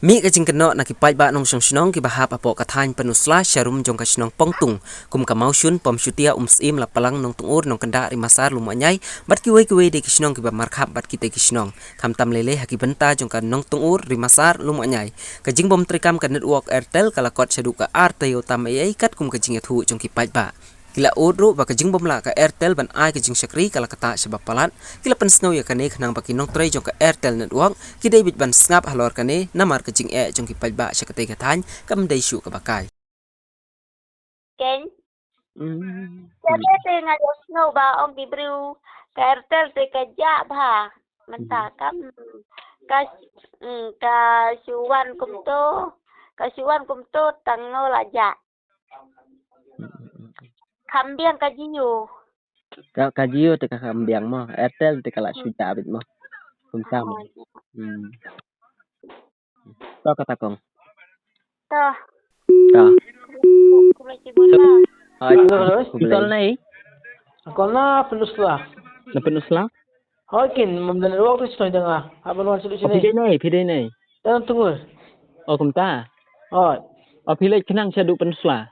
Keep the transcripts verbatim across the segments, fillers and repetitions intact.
Mih ka jingkynnoh na ki paidbah nongshong shnong kiba hap hapoh ka thaiñ Pynursla sharum jong ka shnong Pongtung, kum ka Mawshun, Pom Shutia, Umsyiem, Laplang, Nongtngur, Nongkyndah, Rimasar, Lumuainai bad kiwei kiwei de ki shnong kiba markhap bad kitei ki shnong. Khamtam lei lei ha ki bynta jong ka Nongtngur, Rimasar, Lumuainai, ka jingbym treikam ka network Airtel ka la kot shaduh ka ar taïew tam eiei katkum ka jingïathuh jong ki paidbah. Ki la ud ruh ba ka jingbym lah ka Airtel ban ai ka jingshakri ka la ktah shaba palat. Ki la pynsngew ïa kane khnang ba ki nongtrei jong ka Airtel Network ki dei beit ban sngap halor kane namar ka jingeh jong ki paidbah sha katei ka thaiñ kam dei shuh kaba kai. Keiñ. Hmm. Kane te nga ïohsngew ba ong ki briew ka Airtel te ka jah bha. Mynta kam ka, mm, ka shu wan kumto, ka shu wan kumto tang no la jah. Kham biang ka Jio. Ka, ka Jio te ka kham biang mo, Airtel te ka la shu jah beit mo. Kumta mo. Hmm. To kata kong. To. To. Khublei shibun ma. Hai, hello, hello. Khublei. Kol na Pynursla. Na Pynursla? Hoi kin, mam dan ruak tu shnong jong nga. Haba wan sha sini. Phi dei nai, phi dei nai. Dan tunggu. Oh, kumta. Hoi. Oh, phi leit khnang shaduh Pynursla.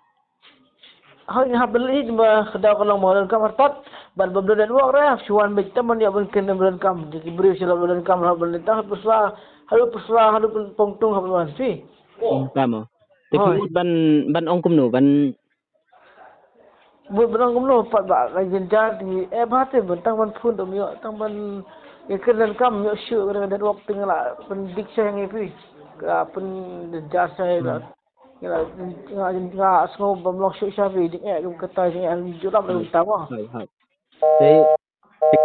Hoi, nga hap leit ba ka daw ka long ba donkam artat. Ban ba donkam ruak re, shuwan beit tam ban ïa ban kin donkam. Jadi beri sila donkam hap leit tang Pynursla, haduh Pynursla, haduh Pongtung hap wan sini. Kumta mo. Te phi mut ban, ban ong kumno, ban Mut ban ong kumno pat ba ka jynjar te eh ba te ban tang ban phone dom ïoh tang ban ïa kren donkam ïoh shuh ka network te nga la pyndik sha ngi phi. Ka pynjynjar sha ngi la. Nga la nga nga sngew bym long shuh sha phi jingeh kum kata jingeh jurap da kumta mo. Hai, hai. Te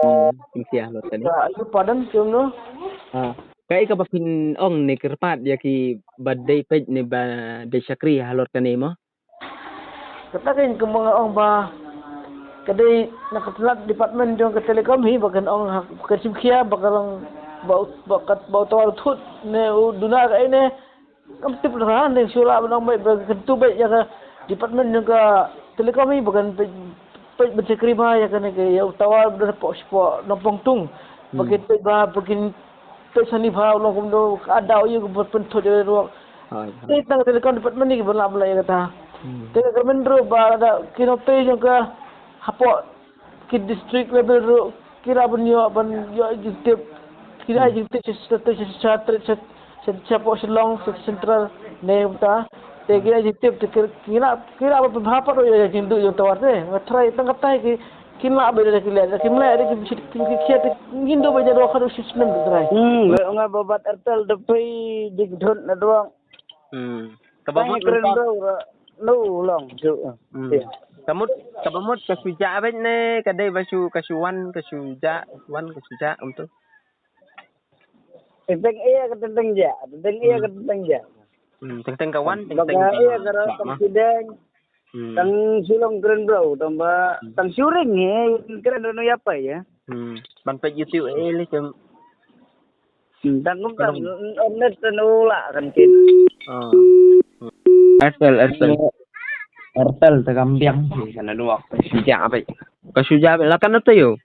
Pynkia halor kane. Ka ayu padan kumno? Ha. Kaei kaba phin ong ne kyrpad ïa kiba dei peit ne ba dei shakri halor kane mo? Kata ka ïing kumba nga ong ba ka dei na ka tnat department jong ka telecom hi ba kan ong ha ka shim khia ba ka long ba ba ka ba u tawar thut ne u duna kaei ne. Kam tip lada ne shu lah ban ong beit ba kyntu beit ïa ka department jong ka telecom hi ba kan peit peit ban shakri bha ïa kane ka ïa u tawar ba da pok shipok Nongpong Tung. Ba kin peit bha ba kin peit sani bha u long kumno ka daw ïa ka ba pynthut ïa ka ruh. Te tang ka telecom department ni ki ban lah ban lah ïa kata. Te ka kyrmen ruh ba da ki nongtrei jong ka hapoh ki district level ruh ki lah ban ïoh ban ïoh jingtip. Ki lah jingtip sha sha sha sha sha sha sha pok Shillong sha Central ne uta. Te ki lah jingtip te ki ki lah ki lah ban pynbha pat ruh ïa jingduh jong tawar te. Nga tharai tang katai ki ki lah ba da ki leh da ki mleh da ki bishit ki ki kiat te ngin duh ba ïa duh ka ruh shi snem te tharai. Hmm, nga ba bat Airtel da phi dik dhut na duang. Hmm. Kaba mut kren mynta. Bro, no long ju. Hmm. Ka mut, kaba mut ka shu jah beit ne ka dei ba shu ka shu wan ka shu jah wan ka shu jah um tu. Teng teng ïa ka teng teng jah, teng teng ïa ka teng teng jah. Hmm, teng teng ka wan teng teng ka jah. Ïa ka ra teng sideng. Hmm. Tang shu long kren bro, tang ba tang shu ring he kren no ïa pa ïa. Hmm. Ban peit YouTube eh le kem. Tang kum tang net ten ula kan kin. Ah. Airtel, Airtel. Airtel te kam biang hi kan anu wak shu jah beit. Ka shu jah beit la kan ata yo.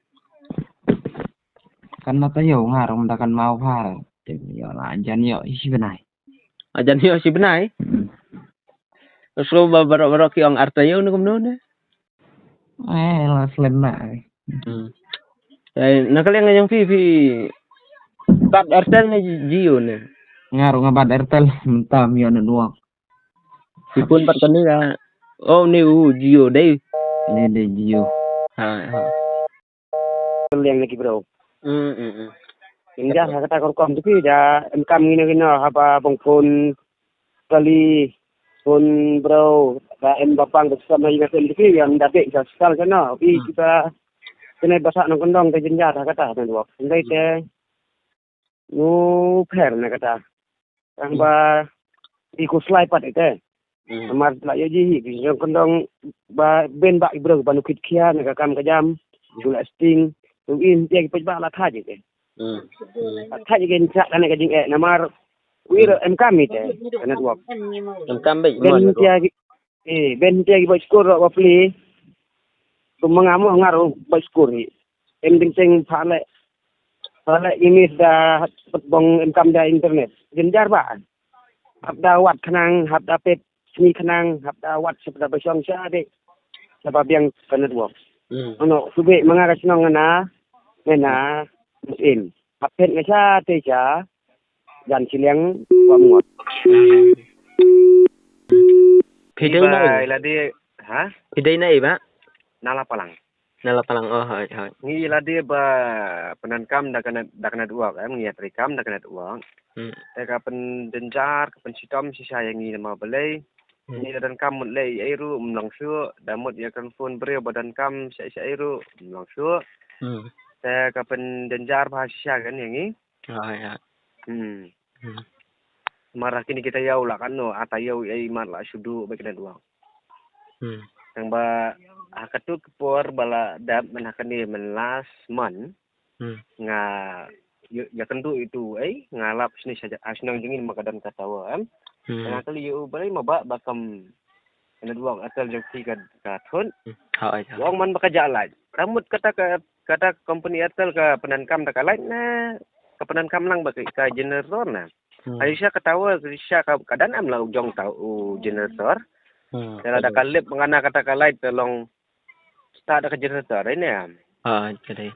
Kan ata yo nga rum da kan mau phar. Te yo la jan yo isi benai. Ajan yo shi bnai. Usko ba barok barok ki ong Airtel yo ne kumno ne. Eh, la slem na. Hmm. Eh, na ka liang jong phi phi bat Airtel ne Jio ne. Nga ruh nga bat Airtel mynta ym ïoh network. Phi phone pat kane ka. Oh ne u Jio dei. Ne dei Jio. Ha ha. Liang na ki bro. Hmm hmm hmm. Kin ja ha kata ka rukom tu ki ja em kam ngino ngino haba bong phone kali phone bro da em bapang da sama ina tem tu ki yang da bek sa sekal kena pi kita kena basa nong kendong te jenja ha kata network. Ndai te nu pher na kata. Tang ba i khuslai pat ite. Hmm. Namar la ïoh ji hi ki jong kendong ba ben ba i briew ba nu kit khia na ka kam ka jam. Hmm. Ju la sting. Tu in te ki pej ba la thaj ite. Hmm. Hmm. La thaj ite cha kane ka jingeh namar wir em kam ite ka network. Em kam bej. Ben tia ki eh ben tia ki ba skur ro ba pli. Tu mangam ngar ba skur hi. Em ding teng pha le. Pha le imis da bong em kam da internet. Jin jar ba. hap da wat khnang, hap da pet sngi khnang, hap da wat sha ba shong sha de, sha ba biang ka network. Hmm. Ano, sube manga ka shnong nga na, nga na, in. Hap pet nga sha te sha, jan chiliang, wa ngot. Hmm. Phi dei na i? Ila di, ha? Phi dei na i ba? Na la palang. Na la palang, oh, hoi, hoi. Ngi la dei ba pyndonkam da ka net, da ka network, em, ngi ïatrei kam da ka network. Hmm. Te ka pynjynjar, ka pynshitom shisha ïa ngi namar balei. Hmm. Ngi la donkam mut leh ei ei ruh, ym long shuh, da mut ïa ka phone briew ba donkam shisha ei ei ruh, ym long shuh. Hmm. Te ka pynjynjar bha shisha kan ïa ngi. Hoi, hoi. Hmm. Hmm. Namar ha kine kita ïew la katno, ata ïew ei mat la shu duh bad ka network. Hmm. Tang ba ha katu ka por ba la dep mynta ha kane mynta last month. Hmm. Nga ïa, ïakynduh itu ei, nga lap sini sha, ha shnong jong ngi ma ka don ka tower, em. Hmm. Nga kylli ïa u balei ma ba, ba kam network Airtel jong phi ka, ka thut. Hmm. Ha, ai, ha. Ong man ba ka jah light. Ka mut kata ka, kata company Airtel ka pyndonkam da ka light ne ka pyndonkam lang bad ka, ka generator ne. Hmm. Ai sha ka tower, sha ka, ka don em la u jong ta u generator. Hmm. Te lada ka lip ngan na kata ka light te long start da ka generator, ai ne. Ha, ka dei.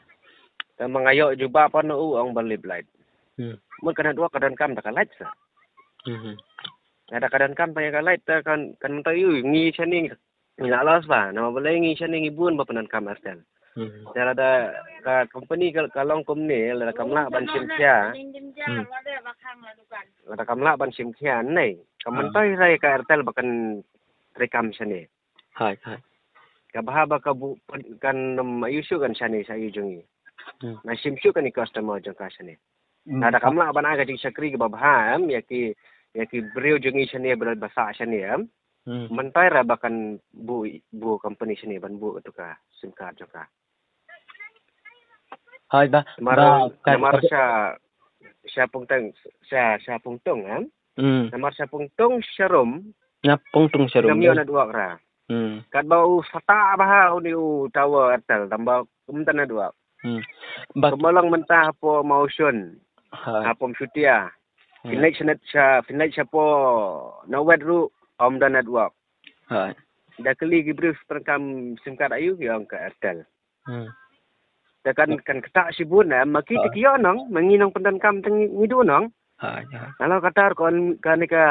Te ma nga ïoh jubab pat na u ong ba lip light. Hmm. Mut ka network ka donkam da ka light sa. Hmm. Lada ka donkam tang ïa ka light te kan, kan mynta ïa u ngi shane ngi la loss ba. Namar balei ngi shane ngi bun ba pyndonkam Airtel. Hmm. Te lada ka company ka, ka long kumne, lada kam lah ban shim khia. Hmm. Lada kam lah ban shim khia ne. Ka mynta ïa ka Airtel ba kan treikam shane. Hai, hai. Ka bha ba ka bu, kan, um, ïa u shu kan shane sha ïa u jong ngi. Hmm. Na shim shu kan i customer jong ka shane. Hmm. Lada kam lah ban ai ka jingshakri kaba bha, em, ïa ki, ïa ki briew jong ngi shane ba, ba sah shane, em. Hmm. Mynta ra ba kan buh, buh company shane ban buh katu ka SIM card jong ka. Hai ba, namar, ba, ka, namar ka sha, sha Pungtung, sha, sha Pungtung, em. Hmm. Namar sha Pungtung sharum. Na Pungtung sharum. Kam ïoh network ra. Hmm. Katba u sata bha u ni u tower Airtel tang ba ym don network. Hmm. Ba kumba long mynta hapoh Mawshun. Hai. Hapoh Mshutia. Hmm. Pynleit sha net sha, pynleit shapoh Nowet ruh ym don network. Hai. Da kylli ki briew pyndonkam SIM card aïu ki ong ka Airtel. Hmm. Te kan, kan ktah shibun na, ma ki te ki ïoh nong, ma ngi nongpyndonkam te ngi, ngi duh nong. Ha, ïa. Nalor kata ruh kan, kane ka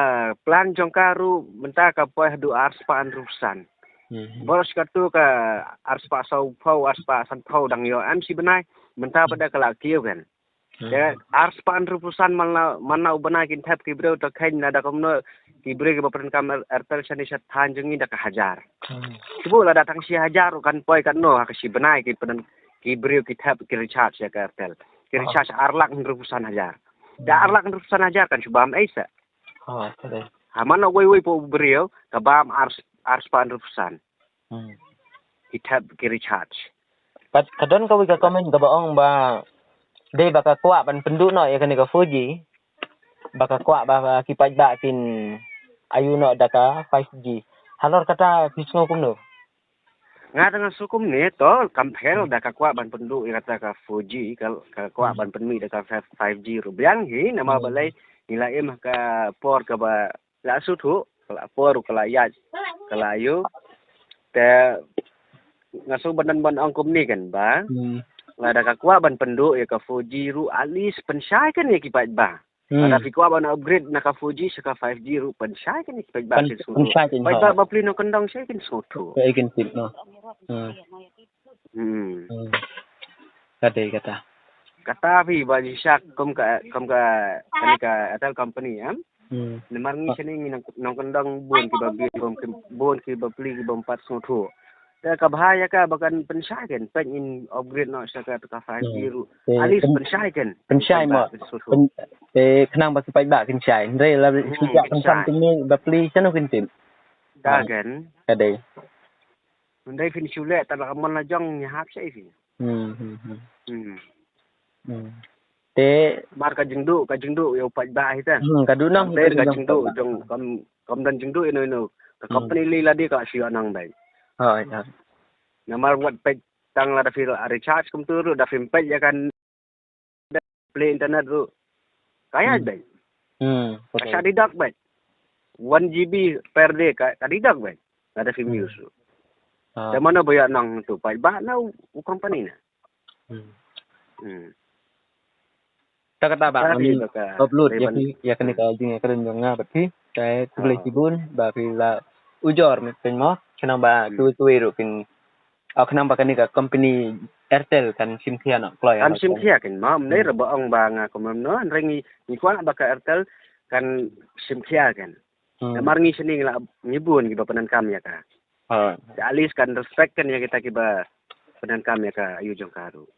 plan jong ka ruh mynta ka poi haduh arspah hynriewphew san. Hmm. Boros katu ka arspah sawphew, arspah sanphew dang ïoh em shi bnai, mynta pat da ka la kiew kan. Hmm. Te arspah hynriewphew san man la, man la u bnai kin thep ki briew te kheiñ na da kumno ki briew kiba pyndonkam Air-, Airtel shane sha thaiñ jong ngi da ka hajar. Hmm. Shu buh lada tang shi hajar ruh kan poi katno ha ka shi bnai ki pyndonkam ki briew ki thep ki recharge ïa ka Airtel. Ki recharge ar lak hynriewphew san hajar. Da ar lak hynriewphew san hajar kan shu bam ei sa. Ha, ka dei. Ha man uwei uwei pat u briew ka bam ar, arspah hynriewphew san. Hmm. Ki thep ki recharge. Pat ka don kawei ka comment kaba ong ba dei ba ka kwah ban pynduh noh ïa kane ka four G. Ba ka kwah ba, ba ki paidbah kin ïoh noh da ka five G. Halor kata phi sngew kumno? Nga te nga sngew kumne to, kam pher da ka kwah ban pynduh ïa kata ka four G, ka, ka kwah ban pynmih da ka five, five G ruh biang hi, namar balei ngi la im ha ka por kaba la sngewthuh, ka la por, ka la ïaid, ka la ïoh. Te nga sngew ban, ban ong kumne kan ba. Hmm. Lada ka kwah ban pynduh ïa ka four G ruh at least pynshai kan ïa ki paidbah. Hmm. Lada phi kwah ban upgrade na ka four G sha ka five G ruh pynshai kan ïa ki paidbah. Pyn-, sngewthuh. Pynshai kan, paidbah ha. Ba plie nongkyndong shai kan sngewthuh. Shai kan tip noh. Hmm. Hmm. Hmm. Ka dei kata. Kata phi ba shisha kum ka, kum ka, kane ka Airtel company em. Hmm. Namar ngi shane ngi nong, nongkyndong bun kiba plie, bun ki, bun kiba plie kibym pat sngewthuh. Te ka bha ïa ka ba kan pynshai kan, peit ngin upgrade noh sha ka, ka five G ruh. Hmm. At least pyn-, pynshai kan. Pynshai mo. Pyn-, eh, khnang ba ki paidbah kin shai. Hynrei la, hmm, ki paidbah pynshai. Khnang ba plie shano kin tip. Da kan. Ka dei. Hynrei phin shu leh tang la ka mon la jong ngi hap shai phi. Hmm, hmm, hmm. Hmm. Hmm. Te mar ka jingduh, ka jingduh ïa u paidbah hi te. Hmm, ka duh nang, te ka jingduh jong kam, kam don jingduh ïa no ïa no. Ka company lei lade ka shu ïoh nang dei. Ha, ïa. Namar wat peit tang lada phi recharge kumtu ruh da phim peit ïa kan plie internet ruh. Ka ïaid beit. Hmm. Ka shah deduct beit. one G B per day ka, ka dei dak bha. Ada phim use. Te mano ba ïa nang tu pat ba na u, u company na. Hmm. Ta kata ba ngam upload ïa ki, ïa kane ka jingïakren jong nga bad phi. Te khublei shibun ba phi la ujor mih pyn mo. Khnang ba kiwei kiwei ruh kin, khnang ba kane ka company Airtel kan shim khia noh kloi. Kan shim khia kan mo, mynne ruh ba ong ba nga kumno, hynrei ngi kwah ba ka Airtel kan shim khia kan. Namar ngi shane ngi la, ngi bun ngi ba pyndonkam ïa ka. At least kan respect kan ïa kita kiba pyndonkam ïa ka aïu jong ka ruh.